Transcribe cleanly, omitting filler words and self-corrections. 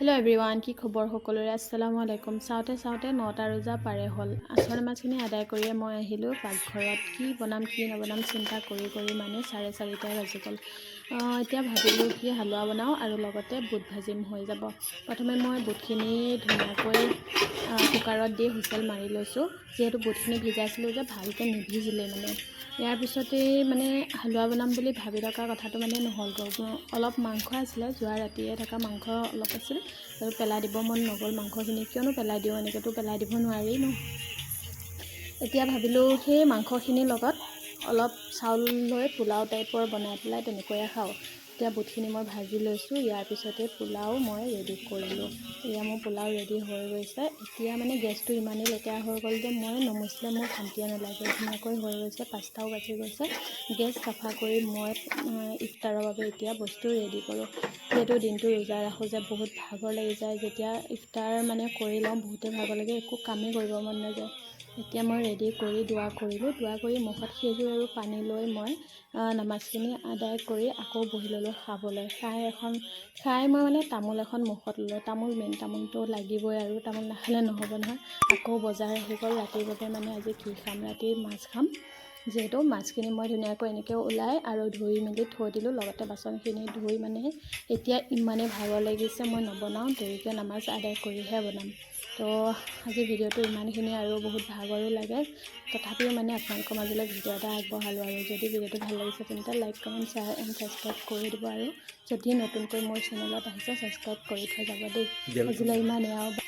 Hello' everyone, কি খবৰ সকলোৰে? আসসালামু আলাইকুম। চাওঁতে চাওঁতে 9টা ৰোজা পাৰে হ'ল। আচৰ নামাজখিনি আদায় কৰিয়ে মই আহিলোঁ পাকঘৰত। কি বনাম, কি নবনাম চিন্তা কৰি কৰি মানে 4:30টাই বাজি গ'ল। এতিয়া ভাবিলোঁ কি হালোৱা বনাওঁ আৰু লগতে বুট ভাজিম, হৈ যাব। প্ৰথমে মই বুটখিনি ধুনীয়াকৈ কুকাৰত দি হুইচেল মাৰি লৈছোঁ। যিহেতু বুটখিনি ভিজাইছিলোঁ যে ভালকৈ নিভিজিলে মানে। ইয়াৰ পিছতেই মানে হালোৱা বনাম বুলি ভাবি থকা কথাটো মানে নহ'লগৈ। অলপ মাংস আছিলে, যোৱা ৰাতিয়ে থকা মাংস অলপ আছিল আৰু পেলাই দিব মন নগ'ল মাংসখিনি। কিয়নো পেলাই দিওঁ, এনেকৈতো পেলাই দিব নোৱাৰি ন। এতিয়া ভাবিলোঁ সেই মাংসখিনিৰ লগত অলপ চাউল লৈ পোলাও টাইপৰ বনাই পেলাই তেনেকৈয়ে খাওঁ। এতিয়া বুটখিনি মই ভাজি লৈছোঁ। ইয়াৰ পিছতে পোলাও মই ৰেডি কৰিলোঁ। এয়া মোৰ পোলাও ৰেডি হৈ গৈছে। এতিয়া মানে গেছটো ইমানেই লেতেৰা হৈ গ'ল যে মই নমুচিলে মোৰ শান্তিয়ে নালাগে। ধুনীয়াকৈ হৈ গৈছে, 5টাও বাজি গৈছে। গেছ চাফা কৰি মই ইফতাৰৰ বাবে এতিয়া বস্তু ৰেডি কৰোঁ। যিহেতু দিনটো ৰোজা ৰাখোঁ যে বহুত ভাগৰ লাগি যায়। যেতিয়া ইফতাৰ মানে কৰি লওঁ, বহুতেই ভাগৰ লাগে, একো কামেই কৰিব মন নাযায়। এতিয়া মই ৰেডি কৰি দোৱা কৰিলোঁ। দোৱা কৰি মুখত খেজুৰ আৰু পানী লৈ মই নামাজখিনি আদায় কৰি আকৌ বহি ল'লোঁ খাবলৈ। খাই এখন খাই মই মানে তামোল এখন মুখত ল'লোঁ। তামোল মেইন, তামোলটো লাগিবই আৰু তামোল নাখালে নহ'ব নহয়। আকৌ বজাৰ আহি গ'ল। ৰাতিৰ বাবে মানে আজি কি খাম? ৰাতি মাছ খাম। যিহেতু মাছখিনি মই ধুনীয়াকৈ এনেকৈ ওলাই আৰু ধুই মেলি থৈ দিলোঁ, লগতে বাচনখিনি ধুই মানে এতিয়া ইমানেই ভাগৰ লাগিছে, মই নবনাওঁ, দেৰিকৈ নামাজ আদায় কৰিহে বনাম। তো আজি ভিডিঅ'টো ইমানখিনি আৰু বহুত ভাগৰো লাগে, তথাপিও মানে আপোনালোকৰ মাজলৈ ভিডিঅ' এটা আগবঢ়ালোঁ। আৰু যদি ভিডিঅ'টো ভাল লাগিছে, তেন্তে like, comment, share and subscribe কৰি দিব। আৰু যদি নতুনকৈ মোৰ চেনেলত আহিছে, ছাবস্ক্ৰাইব কৰি থৈ যাব দেই। আজিলৈ ইমানেই আৰু।